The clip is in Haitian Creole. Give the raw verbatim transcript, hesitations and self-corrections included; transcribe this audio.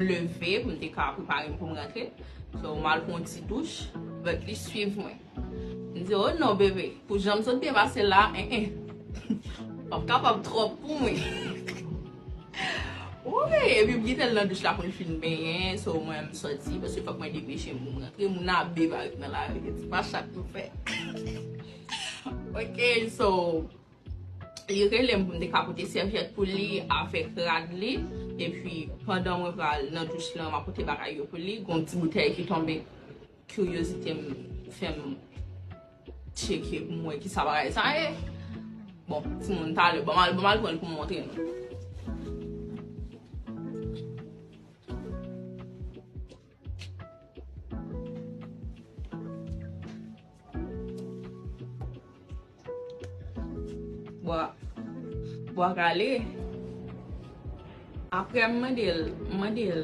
leve pou m te ka prepare m pou m rantre. So, m al pran yon ti douch, but li swiv mwen. M di, "Oh non, bebe, pou jan m sot byen pase la, en, en. W ap kapab twòp pou mwen." Wi, epi m kite l nan douch la pou l fin benyen, so mwen m sòti, paske fòk mwen depeche m pou m rantre. Moun ap bebe avèk nan lari, se pa chak nou fè. Ok, so, li rele m pou m te ka pote sèvyèt pou li avèk rad li, epi pandan mwen pral nan douch lan, m ap pote bagay yo pou li, gon ti boutèy ki tonbe, kiryozite m fè m tcheke pou m wè ki sa bagay sa ye. Bon, timoun, talè, ban m al, ban m al pran l pou m montre nou. Bwa, bwa kale. Apre m mande l, m mande l,